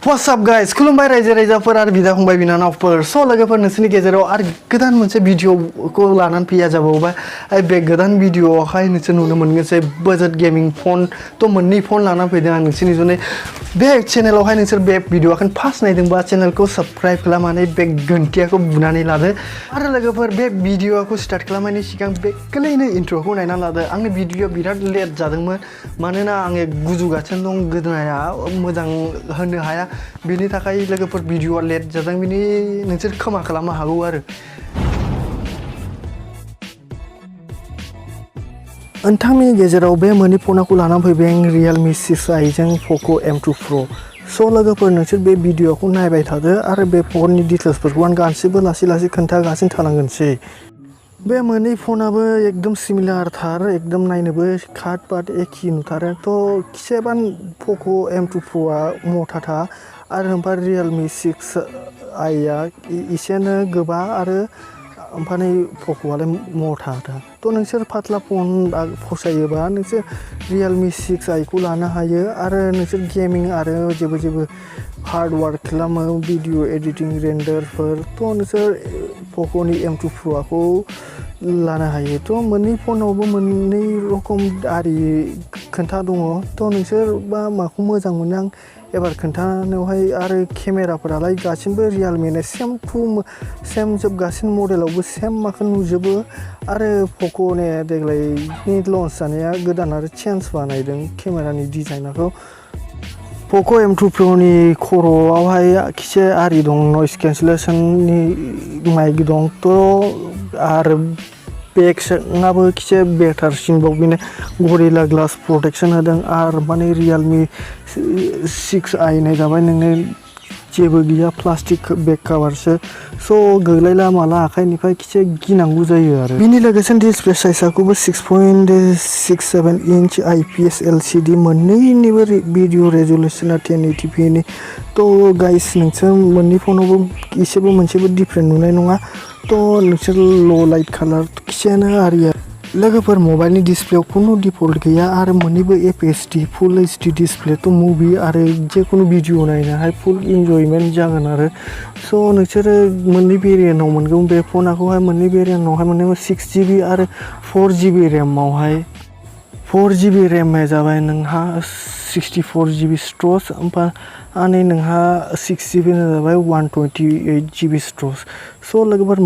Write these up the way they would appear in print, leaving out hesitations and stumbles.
What's up guys? खुलुमबाय रायजो राजाफोर आरो बिदा फंबाय बिनानावफोर लोगोफोर नोंसोरनि गेजेराव आरो गोदान मोनसे भिडिअखौ लानानै फैया जाबावबाय बे गोदान भिडिअआवहाय नोंसोर नुनो मोनगोन जे बाजेट गेमिं फन तो मोननै फन लानानै फैदों आं नोंसोरनि जुनै बे चेनेलावहाय नोंसोर बे भिडिअखौ फार्स्ट नायदोंबा चेनेलखौ साबस्क्राइब खालामनानै बे घन्टियाखौ बुनानै लादो आरो लोगोफोर बे भिडिअखौ स्टार्ट खालामनायनि सिगां बे गोरलैनो इन्ट्र'खौ नायना लादो आंनि भिडिअआ बिराद लेट जादोंमोन मानोना आङो गुजुगासिनो दं गोदोनाया मोजां होनो हाया बिनि थाखाय लोगोफोर भिडिअआ लेट जादों बिनि नोंसोर खोमा खालामनो हागौ आरो नोंथांनि गेजेराव बे मोननै फनखौ लानानै फैबाय आं Realme 6i जों Poco M2 Pro लोगोफोर नोंसोर बे भिडिअखौ नायबाय थादो आरो बे फननि डिटेल्सफोरखौ आं गासैबो लासै खोन्थागासिनो थानांगोनसै बे मोननै फनाबो एकदम सिमिलार थार एकदम नायनोबो खाट बाट एखे नुथारो खिसेबान Poco M2 Proआ मथाथा आरो ओमफ्राय Realme 6i आ एसेनो गोबा आरो ओमफ्राय Pocoआलाय मथाथा नोंसोर फातला फन फसायोबा नोंसोर Realme 6i खौ लानो हायो आरो नोंसोर गेमिं आरो जेबो हार्ड वार्क खालामो भिडिअ एडिटिं रेन्डारफोर नोंसोर Pocoनि M2 Proखौ लानो हायो मोननै फनावबो मोननै रोखोम आरि खोन्था दङ नोंसोर बा माखौ मोजां मोनो आं एबार खोन्थानायावहाय आरो केमेराफोरालाय गासिबो Realmeना सेम जोब गासिन मडेलावबो सेम माखौ नुजोबो आरो Pocoने देग्लायनि लन्च जानाया गोदान आरो चेन्ज बानायदों केमेरानि डिजाइनखौ Poco M2 Proनि खर'आवहाय खिसे आरि दं नइस केन्सेलेसननि माइक दं आरो बेकआबो खिसे बेटारसिनबाव बेनो गरिला ग्लास प्रटेक्सन होदों आरो माने Realme 6i नाय जाबाय नोंनो जेबो गैया प्लास्टिक बेक कभारसो गोग्लैला माला आखाइनिफ्राय खिसे गिनांगौ जायो आरो बिनि लोगोसे डिसप्ले साइजआखौबो 6.67 इंच IPS LCD मोननैनिबो भिडिअ रेजोल्यूशना 1080p नि गाइस नोंसोर मोननै फनावबो एसेबो मोनसेबो डिफरेन्ट नुनाय नङा नोंसोर ल' लाइट कालार खिसेयानो आरिया लोगोफोर मबाइलनि डिसप्लेआव खुनु डिफल्ट गैया आरो मोननैबो FHD फुल HD डिसप्ले मुभि आरो जेखुनु भिडिअ नायनोहाय फुल इन्जयमेन्ट जागोन आरो नोंसोरो मोननै भेरिएन्टआव मोनगोन बे फनाखौहाय मोननै भेरिएन्टआवहाय मोनगोन 6GB आरो 4GB रेमआवहाय 4GB रेमआ जाबाय नोंहा 64GB स्ट'रेज ओमफ्राय नोंहा 6GB जाबाय 128GB स्ट'रेज लोगोफोर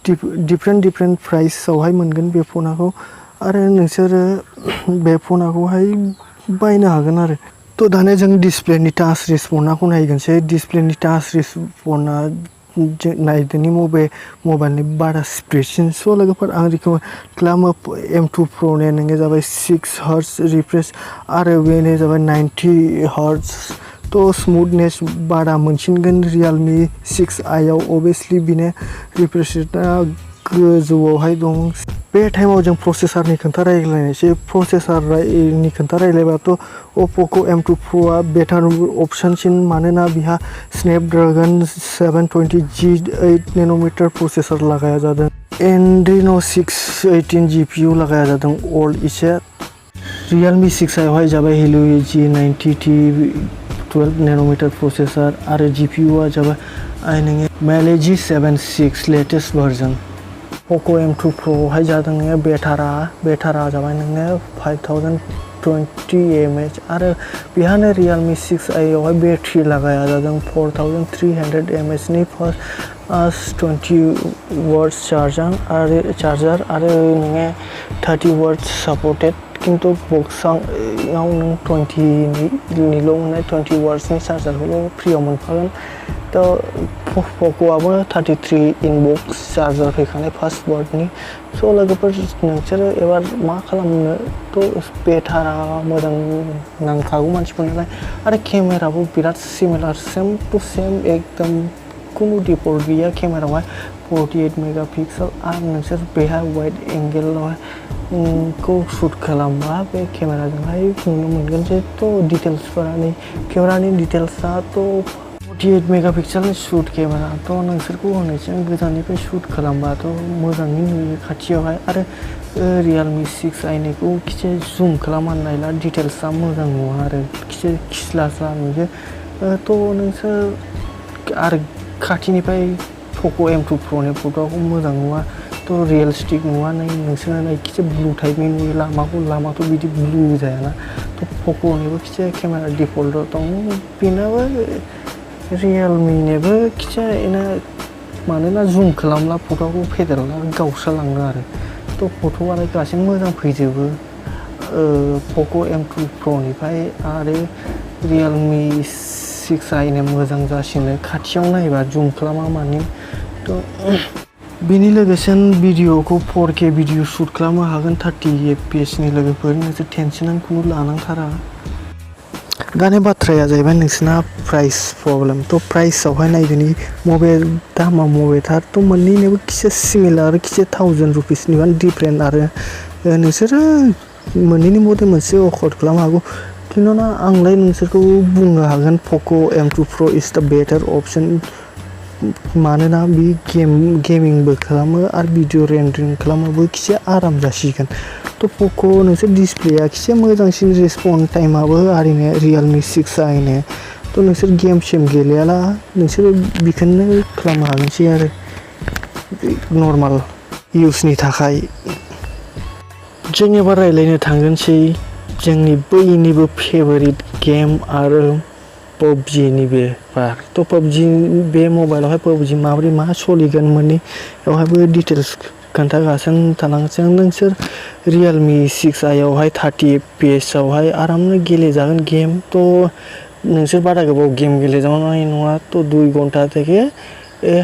डिफरेन्ट प्राइसआवहाय मोनगोन बे फनाखौ आरो नोंसोरो बे फनाखौहाय बायनो हागोन आरो दानो जों डिसप्लेनि टाच रेसपन्सखौ नायगोनसै डिसप्लेनि टाच रेसपन्सआ नायदोनि मबाइलनि बारा स्पिडसिन लोगोफोर आं रिकमेन्ड खालामो M2 Proने नोङो जाबाय 6Hz रिफ्रेश आरो बेनो जाबाय 90Hz स्मुथनेस बारा मोनसिनगोन Realme 6i आव अभियासलि बिनो रिफ्रेश रेटआ गोजौआवहाय दं बे टाइमाव जों प्रसेसरनि खोथा रायज्लायनोसै प्रसेसरनि खोथा रायज्लायबाथ' Poco M2 Proआ बेटार अपसनसिन मानोना बिहा स्नेपड्रैगन 720G 8 नैनोमीटर प्रसेसर लागाया जादों Adreno 618 GPU लागाया जादों ओल्ड इसे Realme 6i आवहाय जाबाय Helio G90T 12 नैनोमीटर प्रसेसर आरो GPUआ जाबाय Mali G76 latest version Poco M2 Proआवहाय जादों नोङो बेटारा जाबाय नोङो 5020 mAh आरो बेहानो Realme 6i आवहाय बेटारि लागाया जादों 4300 mAh नि फार्स्ट 20W चार्जार आरो नोङो 30W सपोर्टेड किन्तु बक्सआव नों 20निल' मोननाय 20W नि चार्जारखौल' फ्रियाव मोनफागोन Pocoआबो 33 इनबक्स चार्जार फैखानाय फास्ट वार्डनि लोगोफोर नोंसोरो एबार मा खालामनो बेटारा मोजां नांखागौ मानसिफोरनालाय आरो केमेराबो बिराद सिमिलार सेम टु सेम एकदम खुनु डिफल्ट गैया केमेरायावहाय 48 मेगापिक्सेल आरो नोंसोर बेहाय वाइड एंगेलावहाय खौ शुट खालामबा बे केमेराजोंहाय नुनो मोनगोन जे डिटेल्सफोरानि केमेरानि डिटेल्सआ 48 मेगापिक्सेलनि शुट केमेरा नोंसोरखौ होनोसै गोजाननिफ्राय शुट खालामबाथ' मोजाङै नुयो खाथियावहाय आरो Realme 6i निखौ खिसे जुम खालामनानै नायला डिटेल्सआ मोजां नुवा आरो खिसे खिस्लास्ला नुयो थ' नोंसोर आरो खाथिनिफ्राय पक' M2 Proनि फट'खौ मोजां नुवा थ' रियेलिस्टिक नुवा नोंसोरना खिसे ब्लु टाइपनि नुयो लामाथ' बिदि ब्लु जायाना थ' पक'निबो खिसे केमेरा डिफल्ट दं बेनाबो रियेलमिनिबो खिसे इना मानोना जुम खालामला फट'खौ फेदेरला गावस्रालाङो आरो थ' फट'आलाय गासिबो मोजां फैजोबो पक' M2 Proनिफ्राय आरो रियेलमि 6i मोजां जासिनो खाथियाव नायबा जुम खालामा माने थ' बेनि लोगोसे भिडिअखौ 4K भिडिअ शुट खालामनो हागोन 30 FPS नि लोगोफोर नोंसोर टेनसनानो खुनु लानांथारा दानि बाथ्राया जाहैबाय नोंसोरना प्राइस प्रब्लेम थ' प्राइसआवहाय नायगोनि मबाइल दामा मबाइलथार थ' मोननैनोबो खिसे सिमिलार खिसे 1000 रुपिसनिबो डिफारेन्ट आरो नोंसोरो मोननैनि मथे मोनसे अफर्ड खालामनो हागौ खिन्थु ना आंलाय नोंसोरखौ बुंनो हागोन पक' M2 Pro इज द बेटार अपसन मानोना बे गेमिंबो खालामो आरो भिडिअ रेन्डारिं खालामोबो खिसे आराम जासिगोन थ' पक' नोंसोर डिसप्लेया खिसे मोजांसिन रेसपन्स टाइमाबो आरैनो रियेलमि 6i थ' नोंसोर गेम सेम गेलेयाला नोंसोर बेखौनो खालामनो हागोनसै आरो नर्माल इउजनि थाखाय जों एबार रायज्लायनो थांगोनसै जोंनि बयनिबो फेभारिट गेम आरो PUBGनिबो पार्ट थ' PUBG बे मबाइलावहाय PUBG माबोरै मा सोलिगोन मोननैयावहायबो डिटेल्स खोन्थागासिनो थालांसिनो नोंसोर रियेलमि 6i आवहाय 30 FPS आवहाय आरामनो गेलेजागोन गेम थ' नोंसोर बारा गोबाव गेम गेलेजानाय नङा थ' 2 घन्टा থেকে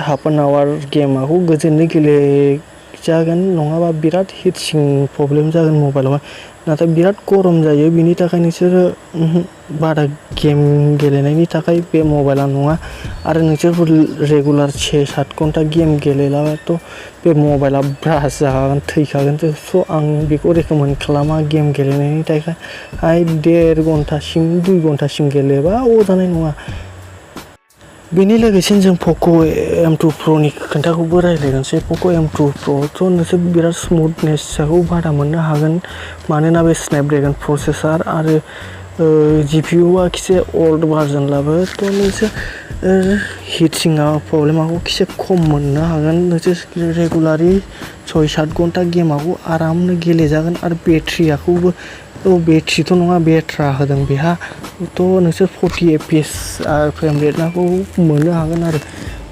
हाफ एन आवार गेमाखौ गोजोनै गेलेजागोन नङाबा बिराद हिटसिं प्रब्लेम जागोन मबाइलावहाय नाथाय बिराद गरम जायो बिनि थाखाय नोंसोरो बारा गेम गेलेनायनि थाखाय बे मबाइला नङा आरो नोंसोर रेगुलार 6-7 घन्टा गेम गेलेलाबाथ' बे मबाइला ब्रास जागोन थैखागोन स' आं बेखौ रेकमेन्ड खालामा गेम गेलेनायनि थाखाय 1.5 घन्टासिम 2 घन्टासिम गेलेबा जानाय नङा बेनि लोगोसे जों पक' M2 Proनि खोथाखौबो रायज्लायगोनसै पक' M2 Pro थ' नोंसोर बिराद स्मुथनेसखौ बारा मोननो हागोन मानोना बे स्नेपड्रेगन प्रसेसर आरो GPUआ खिसे ओल्ड भार्जन लाबो थ' नोंसोर हिटसिंआ प्रब्लेमाखौ खिसे खम मोननो हागोन नोंसोर रेगुलारलि 6-7 घन्टा गेमाखौ आरामनो गेलेजागोन आरो बेटारियाखौबो बेटारिथ' नङा बेट्रा होदों बेहा थ' नोंसोर 40 FPS फ्रेम रेटखौ मोननो हागोन आरो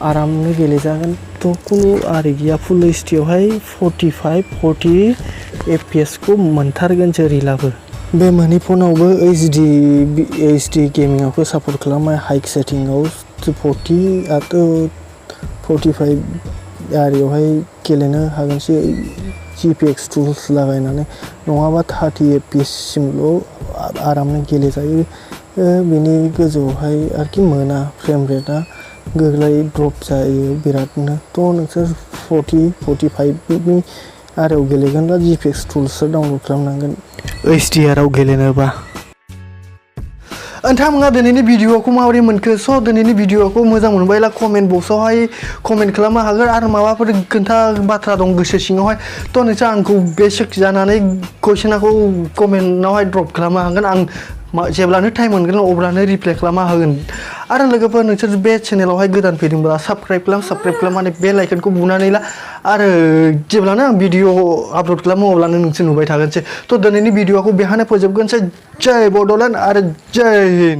आरामनो गेलेजागोन थ' खुनु आरि गैया फुल एचडिआवहाय 45-40 FPS खौ मोनथारगोन जोरिलाबो बे मोननै फनावबो HD गेमिंआवबो सापर्ट खालामो हाइ सेटिंआव 40 आरो 45 आरियावहाय गेलेनो हागोनसै GPX टुल्स लागायनानै नङाबा 30 FPS सिमल' आरामनो गेलेजायो बेनि गोजौआवहाय आरोखि मोना फ्रेम रेटआ गोग्लैयो ड्रप जायो बिरादनो थ' नोंसोर 40-45 नि आरियाव गेलेगोनबा GPX टुल्ससो डाउनलड खालामनांगोन HDR आव गेलेनोबा नोंथांमोना दिनैनि भिडिअखौ माबोरै मोनखो स' दिनैनि भिडिअखौ मोजां मोनबायला कमेन्ट बक्सआवहाय कमेन्ट खालामनो हागोन आरो माबाफोर खोन्था बाथ्रा दं गोसो सिङावहाय थ' नोंसोर आंखौ बेसिक जानानै कुइसनखौ कमेन्टआवहाय ड्रप खालामनो हागोन आं जेब्लानो टाइम मोनगोन अब्लानो रिप्लाइ खालामना होगोन आरो लोगोफोर नोंसोर बे चेनेलावहाय गोदान फैदोंब्ला साबस्क्राइब खालामनानै बेल आइकनखौ बुनानै ला आरो जेब्लानो आं भिडिअ आपल'ड खालामो अब्लानो नोंसोर नुबाय थागोनसै थ' दिनैनि भिडिअखौ बेहायनो फोजोबगोनसै जय बड'लेण्ड आरो जय हिन्द